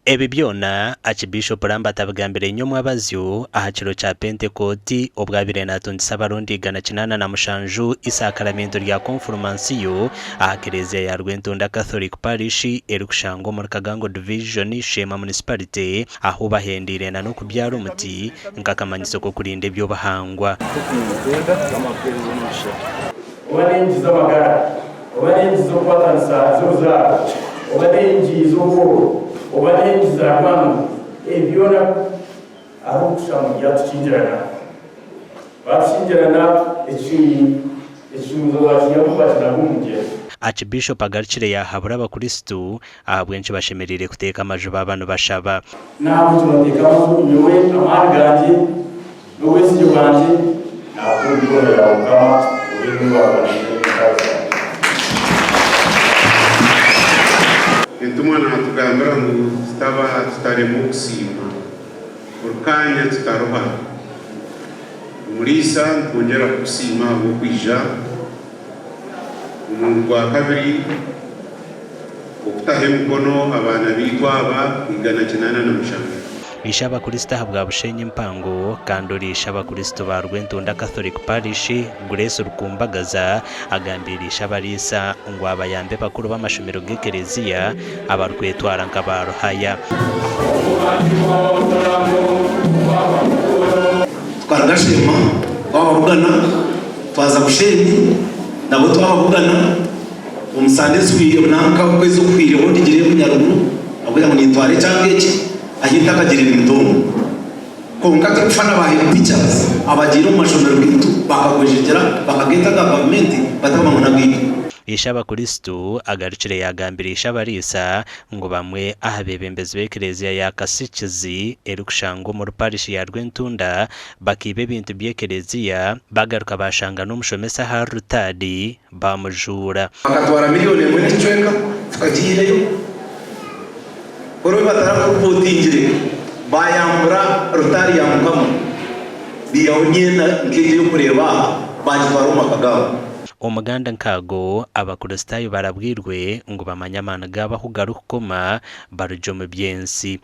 Ebi byona Aakibiishopu Lambert abigambire nyomwabazyo aha kiro kya Pentekooti obu abaire naatungisa abarundi 807 Isaakaramentu rya Konfurumansiyo aha Klezia ya Rwentunda Catholic Parish erikushangwa omuri Kagango Division, Sheema Municipality ahu bahendeire na n'okubyara omuti nk'akamanyiso k'okurinda eby'obuhangwa. Oba n'engi z'amagara, oba n'engi z'okukwatanisa z'oruzaaro, oba n'engi z'obworo, oba n'engi za rwango, ebi byona hariho okushusha ngu byatukingirana. Baatukingirana ekishumuuzo baakiihamu baakinaga omu mugyera. Archbishop agarukire yaahabura abakristu ahabw'enki bashemereire kuteeka amaju baaba nibashaba. N'ahabw'ekyo muteeke amaju, nyowe amaani gangye n'obwesigye bwangye naakuta omu mikono yaawe, Mukama, obe niiwe waarwanirira entaro zangye. Entumwa naatugambira ngu tutaba tutaremwa okusiima, buri kaanya tutaruha. Omuriisa nitwongyera kukusiima ahabw'okwija omurundi gwakabiri okutaho emikono abaana baitu aba 807. Ishe Abakristo ahabwa Bushenyi Mpango kandi ori ishe Abakristo ba Rwentunda Catholic Parish, Grace Rukumbagaza agambiire ishe abariisa ngu abayambe bakuru b'amashomero g'ekereziya abarikwetwara nka ba ruhaya. Tukaruga Sheema twababugana, twaza Bushenyi nabwo twababugana. Omu sande ezihweire nanka okwezi okuhweireho ndigire Bunyaruguru ahabw'okugira ngu nintwara ekyanga eki ahi ntakagirire mitongo. Kwonka turikufa na ba head teachers abagiire omu mashomero gaitu bakagwejegyera bakageeta aga gavumenti batagamba ngu n'agaitu. Ishe Abakristo agarukire yaagambira ishe abariisa ngu bamwe aha beebembezi b'ekereziya ya Kasikizi erikushangwa omuri parishi ya Rwentunda bakaiba ebintu by'ekereziya bagaruka baashanga n'omushomesa ahari rutaadi baamujuura. Bakatwara miriyoni emwe n'ekicweka tukagiihayo. Kuri batarakurupotingire baayambura rutaari ya Mukama baihaho emyenda nk'egi ey'okureeba aha baagitwara omu maka gaabo. Omuganda nk'ago, Abakristaayo barabwirwe ngu bamanye amaani gaabo ahu garikukoma barugye omu by'ensi.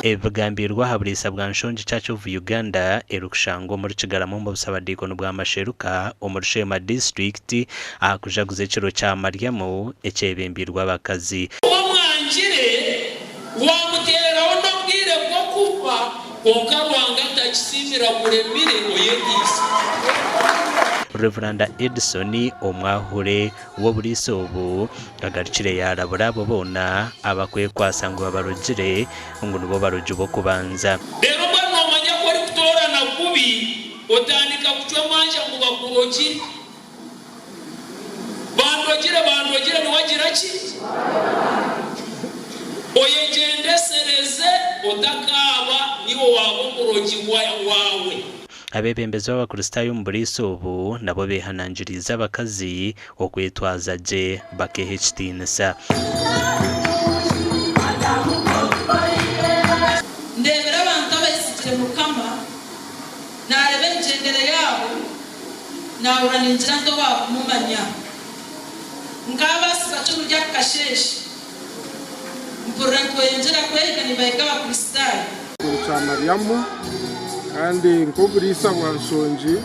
Ebi bigambiirwe aha buriisa bwa Nshongi Church of Uganda erikushangwa omuri Kigarama omu busabadiikoni bwa Masheruka omuri Sheema disiturikiti aha kujaguza ekiro kya Mariamu ekyebembeirwe abakazi. Wamwangire, wamuteeraho n'obwire bw'okufa, kwonka Ruhanga takisiimira kuremire oyeteise. Rev. Edson Omwahure w'oburiisa obu agarukire yaarabura abo boona abakwekwatsa ngu babarugire ngu nibo barugi b'okubanza. Reero mbwenu noomanya ku orikutoorana kubi, otandika kucwa emanja ngu bakurogire. Bandogire, bandogire, niwe agira ki? Oyegyendesereze otakaaba niiwe waaba omurogi waawe. Abeebembezi b'Abakristaayo omu buriisa obu nabo beehanangiriize abakazi okwetwaza gye bakeeha ekitiinisa. Ndeebire abantu abeesigire Mukama, naareeba emigyendere yaabo, naahurira ningira nti owaakumumanya. Nkaabaasiza ki omuri aka kasheeshe? Mpurira nitweyongyera kwega nibahiga Abakristaayo. Ekiro kya Mariamu kandi nk'oburiisa bwa Nshongi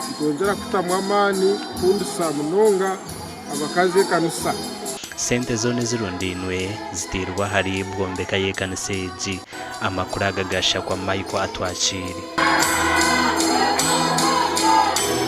nitwongyera kutamu amaani kukundisa munonga abakazi ekanisa. Sente zoona ezirundainwe ziteirwe ahari bwombeka y'ekanisa egi. Amakuru aga gashakwa Michael Atwakiire.